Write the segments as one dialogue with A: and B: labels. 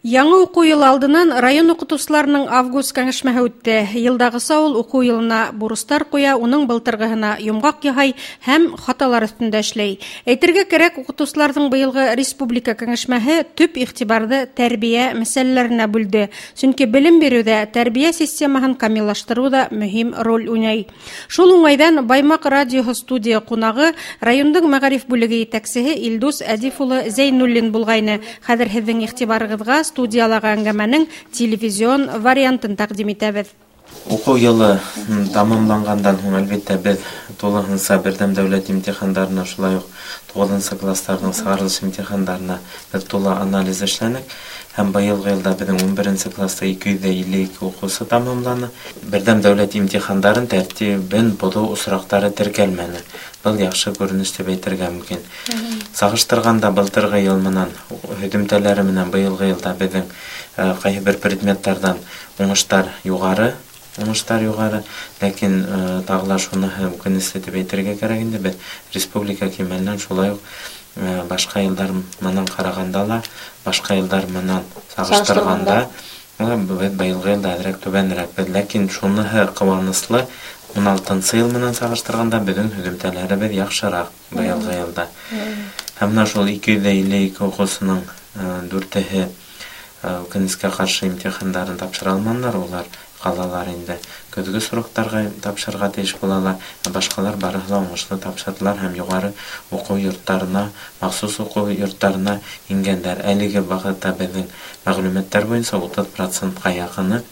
A: Яңы уҡыу йылы алдынан район уҡытыусыларының август кәңәшмәһе үтте. Йылдағыса ул уҡыу йылына бурыстар ҡуя, уның былтырғыһына йомғаҡ яһай һәм хаталар өҫтөндә эшләй. Әйтергә кәрәк, уҡытыусыларҙың быйылғы республика кәңәшмәһе төп иғтибарҙы тәрбиә мәсьәләләренә бүлде. Сөнки белем биреүҙә тәрбиә системаһын камиллаштырыу ҙа мөһим роль уйнай. Шул уңайҙан Баймаҡ радиоһы студия ҡунағы райондың мәғариф бүлеге етәксеһе Илдус Әдиф улы Зәйнуллин булғайны. Хәҙер һеҙҙең иғтибарығыҙға студиялағы әңгәмәнең телевизион вариантын тәҡдим итәбеҙ.
B: Уҡыу йылы тамамланғандан һуң, әлбиттә, беҙ тулыһынса берҙәм дәүләт имтихандарына, шулай уҡ 9-нсы кластарҙың сығарылыш имтихандарына беҙ тулы анализ эшләнек. Һәм быйылғы йылда беҙҙең 11-нсе класта 252 уҡыусы тамамланы. Берҙәм дәүләт имтихандарын тәртибен боҙоу осраҡтары теркәлмәне. Был яҡшы күренеш тип әйтергә мөмкин. Сағыштырғанда былтырғы йыл менән, һөҙөмтәләре менән быйылғы йылда беҙҙең ҡайһы бер предметтарҙан уңыштар юғары, ләкин тағы ла шуныһы үкенесле тип әйтергә кәрәк инде, беҙ республика кимәленән шулай уҡ башҡа йылдар менән ҡарағанда ла, башҡа йылдар менән сағыштырғанда, беҙ быйылғы йылда әҙерәк түбәнерәкбеҙ. Ләкин шуныһы ҡыуаныслы, 16-нсы йыл менән сағыштырғанда беҙҙең һөҙөмтәләребеҙ яҡшыраҡ быйылғы йылда. Һәм менә шул 252 уҡыусының 4-еһе үкенескә ҡаршы имтихандарын тапшыра алманылар, улар ҡалалар инде көҙгө сроктарға тапшырға тейеш булалар, ә башҡалар барыһы ла уңышлы тапшырҙылар һәм юғары уҡыу йорттарына, махсус уҡыу йорттарына ингәндәр. Әлеге ваҡытта беҙҙең мәғлүмәттәр буйынса 30%-ҡа яҡыны,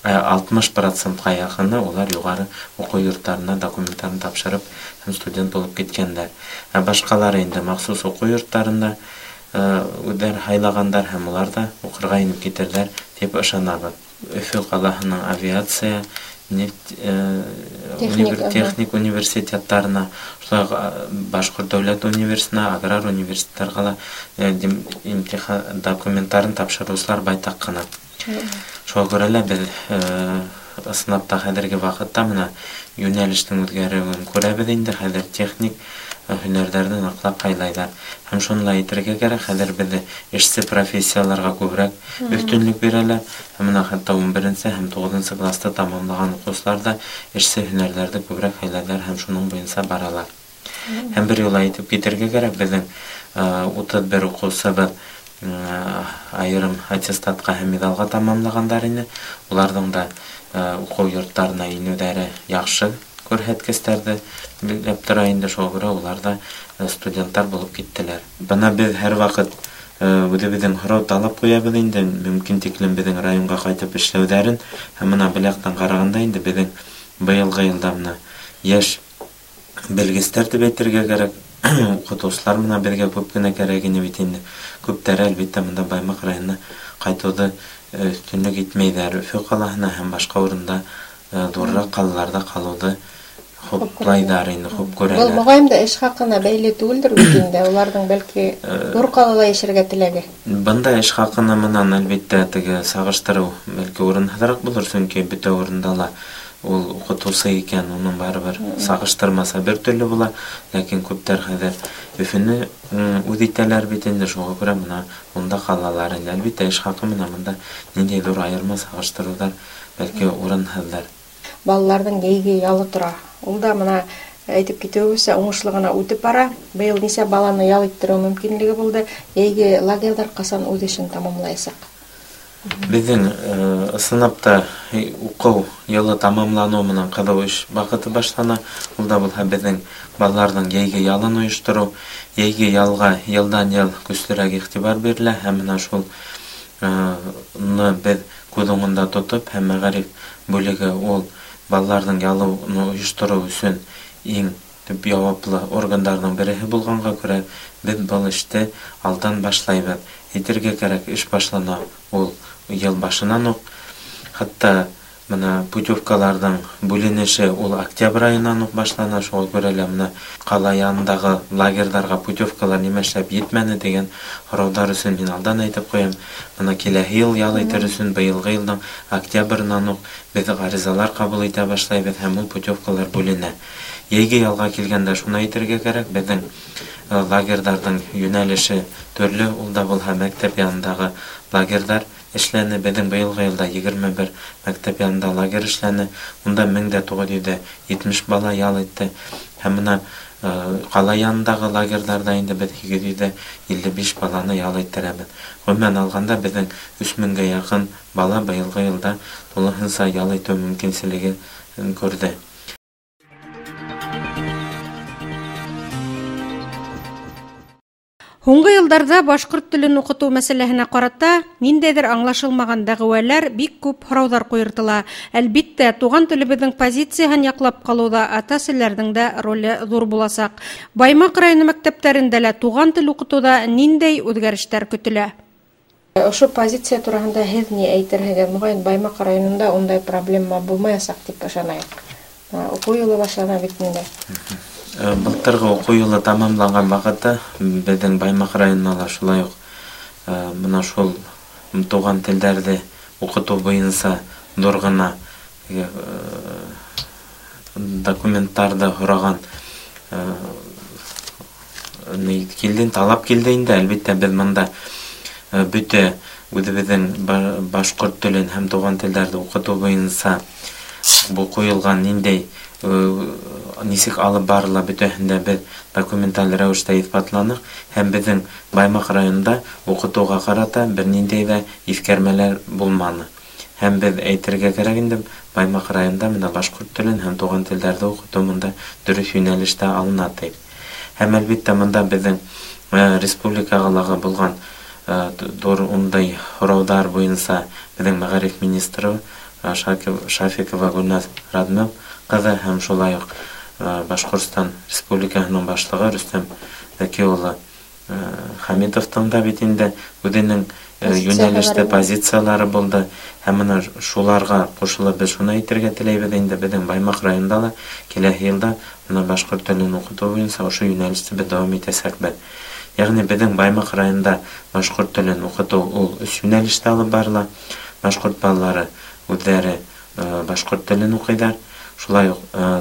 B: 60%-ҡа яҡыны улар юғары уҡыу йорттарына документтарын тапшырып һәм студент булып киткәндәр. Ә башҡалары инде махсус уҡыу йорттарында үҙҙәре һайлағандар һәм улар ҙа уҡырға инеп китерҙәр тип ышанабыҙ. Өфө ҡалаһының авиация, нефть, техник университеттарына, шулай уҡ Башҡорт дәүләт университетына, аграр университеттарға ла имтихан документтарын тапшырыусылар байтаҡ ҡына. Шуға күрә лә беҙ ысынлап та хәҙерге ваҡытта мына йүнәлештең үҙгәреүен күрәбеҙ инде, хәҙер техник һөнәрҙәрҙе ныҡлап һайлайҙар. Һәм шуны ла әйтергә кәрәк, хәҙер беҙҙе эшсе профессияларға күберәк өҫтөнлөк бирәләр. Һәм мына хатта 11-нсе һәм 9-нсы класта тамамлаған уҡыусылар ҙа эшсе һөнәрҙәрҙе күберәк һайлайҙар һәм шуның буйынса баралар. Һәм бер юлы әйтеп китергә кәрәк, беҙҙең 31 уҡыусыбыҙ айырым аттестатҡа һәм миҙалға тамамлағандар ине. Уларҙың да уҡыу йорттарына инеүҙәре яҡшы күрһәткестәрҙе билдәп тора инде, шуға күрә улар да студенттар булып киттеләр. Бына беҙ һәр ваҡыт үҙебеҙҙең һорау талап ҡуябыҙ инде, мөмкин тиклем беҙҙең районға ҡайтып эшләүҙәрен. Һәм бына был яҡтан ҡарағанда инде беҙҙең быйылғы йылда мына йәш белгестәр тип әйтергә кәрәк, уҡытыусылар мына беҙгә күп кенә кәрәк ине бит инде. Күптәре әлбиттә бында Баймаҡ районына ҡайтыуҙы өҫтөнлөк итмәйҙәр. Өфө ҡалаһына һәм башҡа урында, ҙурыраҡ ҡалаларҙа ҡалыуҙы хуплайҙар инде, хуп күрәләр.
C: Был моғайын да эш хаҡына бәйле түгелдер бит инде, уларҙың бәлки ҙур ҡалала йәшәргә теләге.
B: Бында эш хаҡына менән әлбиттә теге сағыштырыу бәлки урынһыҙыраҡ булыр, сөнки бөтә урында ла ул уҡытыусы икән, уның барыбер сағыштырмаса бер төрлө була, ләкин күптәр хәҙер Өфөнө үҙ итәләр бит инде, шуға күрә мына унда ҡалалар инде. Әлбиттә эш хаҡы менән бында ниндәй ҙур айырма сағыштырыуҙар бәлки урынһыҙҙыр.
C: Балаларҙың йәйге ялы тора. Ул да мына әйтеп китеүебеҙсә уңышлы ғына үтеп бара. Быйыл нисә баланы ял иттереү мөмкинлеге булды. Йәйге лагерҙар ҡасан үҙ эшен тамамлаясаҡ?
B: Беҙҙең ысынлап та уҡыу йылы тамамланыу менән ҡыҙыу эш ваҡыты башлана. Ул да булһа беҙҙең балаларҙың йәйге ялын ойоштороу. Йәйге ялға йылдан йыл көслөрәк иғтибар бирелә һәм мына шул беҙ күҙ уңында тотоп һәм мәғариф бүлеге ул балаларҙың ялын ойоштороу өсөн иң төп яуаплы органдарҙың береһе булғанға күрә беҙ был эште алдан башлайбыҙ. Әйтергә кәрәк, эш башлана ул йыл башынан уҡ. Хатта мына путевкаларҙың бүленеше ул октябрь айынан уҡ башлана. Шуға күрә лә мына ҡала янындағы лагерҙарға путевкалар нимә эшләп етмәне тигән һорауҙар өсөн мин алдан әйтеп ҡуям. Мына киләһе йыл ял итер өсөн быйылғы йылдың октябрынан уҡ беҙ ғаризалар ҡабул итә башлайбыҙ һәм ул путевкалар бүленә. Йәйге ялға килгәндә шуны әйтергә кәрәк, беҙҙең лагерҙарҙың йүнәлеше төрлө, ул да булһа мәктәп янындағы лагерҙар, эшләне. Беҙҙең быйылғы йылда 21 мәктәп янында лагерь эшләне. Унда 1970 бала ял итте. Һәм бына ҡала янындағы лагерҙарҙа инде беҙ 855 баланы ял иттерәбеҙ. Ғөмүмән алғанда, беҙҙең 3000-гә яҡын бала быйылғы йылда тулыһынса ял итеү мөмкинселеген күрҙе.
A: Һуңғы йылдарҙа башҡорт телен уҡытыу мәсьәләһенә ҡарата ниндәйҙер аңлашылмаған дәғүәләр, бик күп һорауҙар ҡуйыртыла. Әлбиттә, туған телебеҙҙең позицияһын яҡлап ҡалыуҙа ата-әсәләрҙең дә роле ҙур буласаҡ. Баймаҡ районы мәктәптәрендә лә туған тел уҡытыуҙа ниндәй үҙгәрештәр көтөлә?
C: Ошо позиция тураһында һеҙ ни әйтерһегеҙ? Моғайын, Баймаҡ районында ундай проблема булмаясаҡ тип ышанайыҡ. Уҡыу йылы башлана бит инде.
B: Былтырғы уҡыу йылы тамамланған ваҡытта беҙҙең Баймаҡ районына ла шулай уҡ бына шул туған телдәрҙе уҡытыу буйынса ҙур ғына документтарҙы һораған килде, талап килде инде. Әлбиттә, беҙ бында бөтә үҙебеҙҙең башҡорт телен һәм туған телдәрҙе уҡытыу буйынса был ҡуйылған ниндәй нисек алып барыла бөтәһендә беҙ документаль рәүештә иҫбатланыҡ, һәм беҙҙең Баймаҡ районында уҡытыуға ҡарата бер ниндәй ҙә иҫкәрмәләр булманы. Һәм беҙ әйтергә кәрәк инде, Баймаҡ районында бына башҡорт телен һәм туған телдәрҙе уҡытыу бында дөрөҫ йүнәлештә алына тип. Һәм әлбиттә, бында беҙҙең республикалағы булған ҙур ундай һорауҙар буйынса беҙҙең мәғариф министры Шафикова Гөлназ Радмил ҡыҙы һәм шулай уҡ Башҡортостан Республикаһының башлығы Рөстәм Зәки улы Хәмитовтың да бит инде үҙенең йүнәлештә позициялары булды. Һәм бына шуларға ҡушылып беҙ шуны әйтергә теләйбеҙ инде, беҙҙең Баймаҡ районында ла киләһе йылда бына башҡорт телен уҡытыу буйынса ошо йүнәлеште беҙ дауам итәсәкбеҙ. Йәғни беҙҙең Баймаҡ районында башҡорт телен уҡытыу ул өс йүнәлештә алып барыла. Башҡорт балалары үҙҙәре башҡорт телен уҡыйҙар, шулай уҡ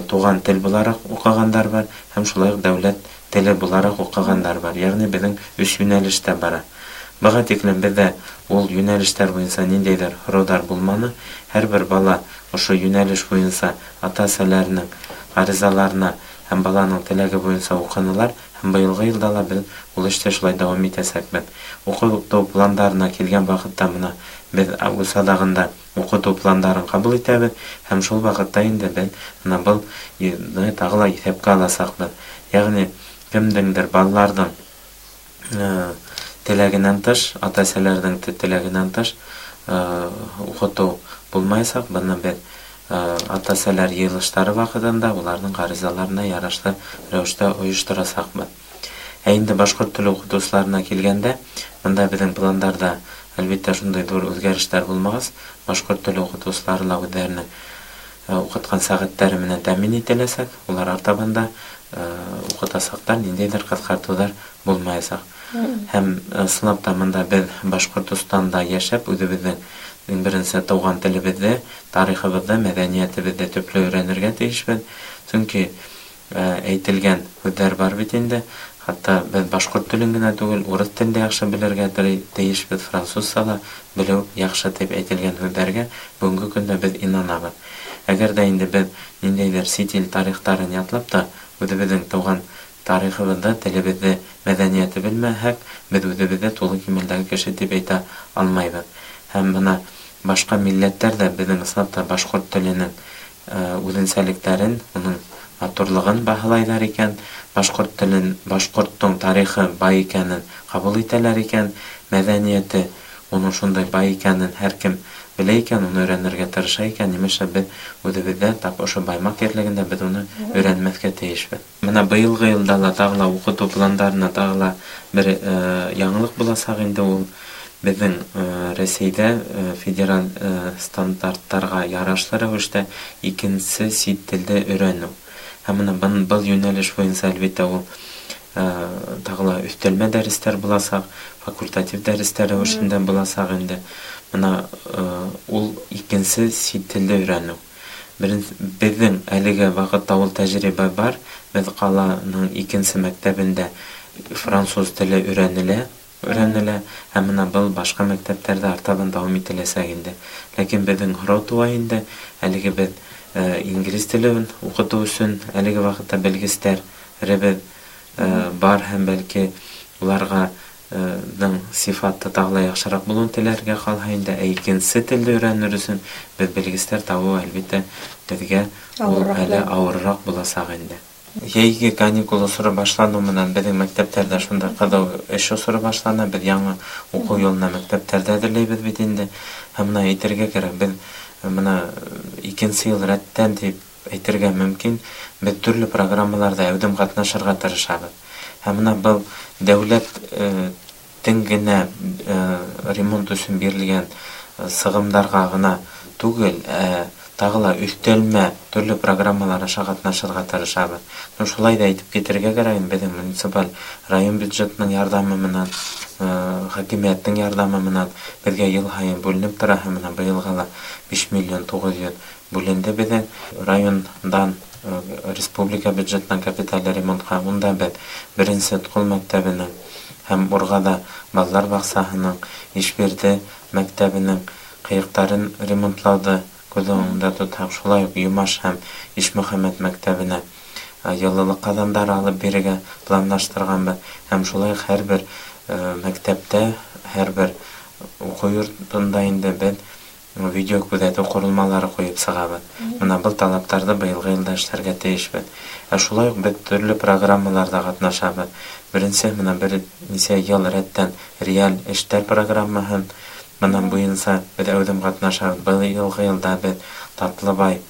B: туған тел булараҡ уҡығандар бар һәм шулай уҡ дәүләт теле булараҡ уҡығандар бар. Йәғни беҙҙең өс йүнәлештә бара. Быға тиклем беҙҙә ул йүнәлештәр буйынса ниндәйҙер һорауҙар булманы. Һәр бер бала ошо йүнәлеш буйынса ата-әсәләренең ғаризаларына һәм баланың теләге буйынса уҡынылар, һәм быйылғы йылда ла беҙ ул эште шулай дауам итәсәкбеҙ. Уҡытыу пландарына килгән ваҡытта бына беҙ август аҙағында уҡытыу пландарын ҡабул итәбеҙ, һәм шул ваҡытта инде беҙ бына был тағы ла иҫәпкә аласаҡбыҙ. Йәғни кемдеңдер балаларҙың теләгенән тыш, ата-әсәләрҙең теләгенән тыш уҡытыу булмаясаҡ. Быны беҙ ата-әсәләр йыйылыштары ваҡытында уларҙың ғаризаларына ярашлы рәүештә ойошторасаҡбыҙ. Ә инде башҡорт теле уҡытыусыларына килгәндә, бында беҙҙең пландарҙа әлбиттә шундай ҙур үҙгәрештәр булмағас, башҡорт теле уҡытыусылары ла үҙҙәренең уҡытҡан сәғәттәре менән тәьмин ителәсәк. Улар артабан да уҡытасаҡтар, ниндәйҙер ҡыҫҡартыуҙар булмаясаҡ. Һәм ысынлап та бында беҙ Башҡортостанда йәшәп, үҙебеҙҙең иң беренсе тыуған телебеҙҙе, тарихыбыҙҙы, мәҙәниәтебеҙҙе төплө өйрәнергә тейешбеҙ. Сөнки әйтелгән һүҙҙәр бар бит инде. Хатта беҙ башҡорт телен генә түгел, урыҫ телен дә яҡшы белергә тейешбеҙ, французса ла белеү яҡшы тип әйтелгән һүҙҙәргә бөгөнгө көндә беҙ инанабыҙ. Әгәр ҙә инде беҙ ниндәйҙер сит ил тарихтарын ятлап та үҙебеҙҙең тыуған тарихыбыҙҙы, телебеҙҙе, мәҙәниәтте белмәһәк, беҙ үҙебеҙҙе тулы кимәлдәге кеше тип әйтә алмайбыҙ. Һәм бына башҡа милләттәр ҙә беҙҙең ысынлап та башҡорт теленең үҙенсәлектәрен, уның матурлығын баһалайҙар икән, башҡорт телен, башҡорттоң тарихы бай икәнен ҡабул итәләр икән, мәҙәниәте уның шундай бай икәнен һәр кем белә икән, уны өйрәнергә тырыша икән, нимәшә беҙ үҙебеҙҙә тап ошо Баймаҡ ерлегендә беҙ уны өйрәнмәҫкә тейешбеҙ. Бына быйылғы йылда ла тағы ла уҡытыу пландарына тағы ла бер яңылыҡ буласаҡ инде ул. Беҙҙең Рәсәйҙә федераль стандарттарға ярашлы рәүештә икенсе сит телде өйрәнеү. Һәм бына был йүнәлеш буйынса әлбиттә ул тағы ла өҫтәлмә дәрестәр буласаҡ, факультатив дәрестәр рәүешендә буласаҡ инде. Бына ул икенсе сит телде өйрәнеү. Беҙҙең әлеге ваҡытта ул тәжрибә бар. Беҙ ҡаланың икенсе мәктәбендә француз теле өйрәнелә. Өйрәнелә, һәм бына был башҡа мәктәптәрҙә артабан дауам ителәсәк инде. Ләкин беҙҙең һорау тыуа инде, әлеге беҙ инглиз телен уҡытыу өсөн әлеге ваҡытта белгестәребеҙ бар, һәм бәлки уларға сифаты тағы ла яҡшыраҡ булыуын теләргә ҡалһа инде, ә икенсе телде өйрәнер өсөн беҙ белгестәр табыу, әлбиттә, беҙгә ул әле ауырыраҡ буласаҡ инде. Йәйге каникул осоро башланыу менән беҙҙең мәктәптәрҙә шундай ҡыҙыу эш осоро башлана. Беҙ яңы уҡыу йылына мәктәптәрҙә әҙерләйбеҙ бит инде. Һәм бына әйтергә кәрәк, беҙ бына икенсе йыл рәттән тип әйтергә мөмкин, беҙ төрлө программаларҙа әүҙем ҡатнашырға тырышабыҙ. Һәм бына был дәүләттең генә ремонт өсөн бирелгән сығымдарға ғына түгел, тағы ла өҫтәлмә төрлө программалар аша ҡатнашырға тырышабыҙ. Шулай да әйтеп китергә кәрәк, беҙҙең муниципаль район бюджетының ярҙамы менән, хакимиәттең ярҙамы менән беҙгә йыл һайын бүленеп тора, һәм бына быйылға ла 5 900 000 бүленде беҙҙең райондан республика бюджетынан капиталь ремонтҡа. Унда беҙ беренсе Тҡол мәктәбенең һәм Урғаҙа балалар баҡсаһының, Ишбирҙе мәктәбенең ҡыйыҡтарын ремонтлауҙы күҙ уңында тотһаҡ, шулай уҡ Юмаш һәм Ишмөхәмәт мәктәбенә йылылыҡ ҡаҙандары алып бирергә планлаштырғанбыҙ. Һәм шулай уҡ һәр бер мәктәптә, һәр бер уҡыу йортонда инде беҙ видео күҙәтеү ҡоролмалары ҡуйып сығабыҙ. Бына был талаптарҙы быйылғы йылда эшләргә тейешбеҙ. Ә шулай уҡ беҙ төрлө программаларҙа ҡатнашабыҙ. Беренсе, бына бер нисә йыл рәттән реаль эштәр программаһын бынан буйынса беҙ әүҙем ҡатнашабыҙ. Быйылғы йылда беҙ Татлыбай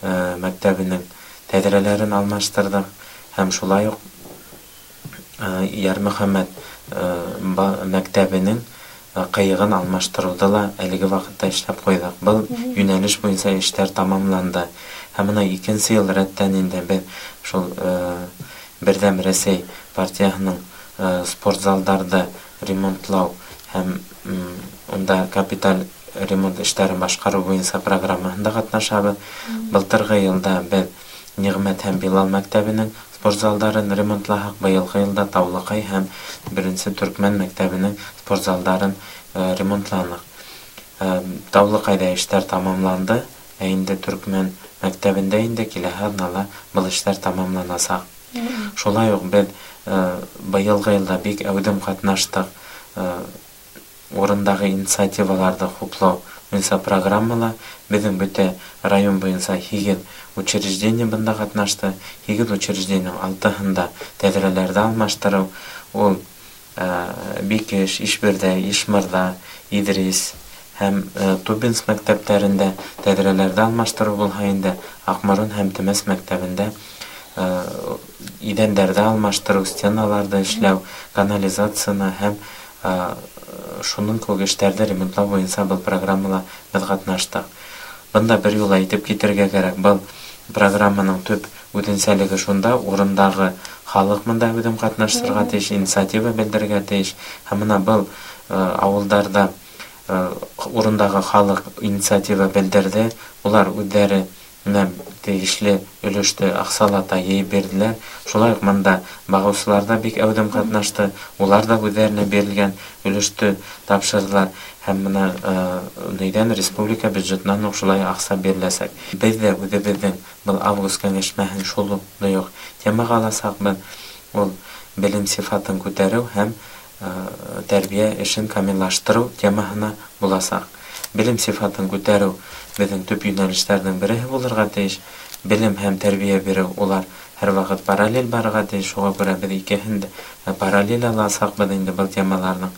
B: мәктәбенең тәҙрәләрен алмаштырҙыҡ, һәм шулай уҡ Йәрмөхәмәт мәктәбенең ҡыйығын алмаштырыуҙы ла әлеге ваҡытта эшләп ҡуйҙыҡ. Был йүнәлеш буйынса эштәр тамамланды. Һәм бына икенсе йыл рәттән инде беҙ шул Берҙәм Рәсәй партияһының спорт залдарҙы ремонтлау һәм унда капиталь ремонт эштәрен башҡарыу буйынса программаһында ҡатнашабыҙ. Былтырғы йылда беҙ Ниғмәт һәм Билал мәктәбенең спорт залдарын ремонтлаһаҡ, быйылғы йылда Таулыҡай һәм беренсе Төркмән мәктәбенең спорт залдарын ремонтланыҡ. Таулыҡайҙа эштәр тамамланды, ә инде Төркмән мәктәбендә инде киләһе аҙнала был эштәр тамамланасаҡ. Шулай уҡ беҙ быйылғы йылда бик әүҙем ҡатнаштыҡ урындағы инициативаларҙы хуплау буйынса программала. Беҙҙең бөтә район буйынса 8 учреждение бында ҡатнашты. 8 учреждениеның 6-һында тәҙрәләрҙе алмаштырыу, ул Бикеш, Ишбирҙә, Ишмырҙа, Иҙрис һәм Тубинск мәктәптәрендә тәҙрәләрҙе алмаштырыу булһа инде, Аҡморон һәм Темәс мәктәбендә иҙәндәрҙе алмаштырыу, стеналарҙы эшләү, канализацияны һәм шуның кеүек эштәрҙе ремонтлау буйынса был программала беҙ ҡатнаштыҡ. Бында бер юлы әйтеп китергә кәрәк, был программаның төп үҙенсәлеге шунда, урындағы халыҡ бында үҙем ҡатнашырға тейеш, инициатива белдерергә тейеш. Һәм бына был ауылдарҙа урындағы халыҡ инициатива белдерҙе, улар үҙҙәре тейешле өлөштө аҡсалата йыйып бирҙеләр. Шулай уҡ бында бағыусылар ҙа бик әүҙем ҡатнашты, улар ҙа үҙҙәренә бирелгән өлөштө тапшырҙылар. Һәм бына нейҙән республика бюджетынан уҡ шулай аҡса биреләсәк. Беҙ ҙә үҙебеҙҙең был август кәңәшмәһен шул уҡ темаға аласаҡбыҙ. Ул белем сифатын күтәреү һәм тәрбиә эшен камиллаштырыу темаһына буласаҡ. Белем сифатын күтәреү беҙҙең төп йүнәлештәрҙең береһе булырға тейеш. Белем һәм тәрбиә биреү улар һәр ваҡыт параллель барырға тейеш. Шуға күрә беҙ икеһен дә параллель аласаҡбыҙ инде был темаларҙың.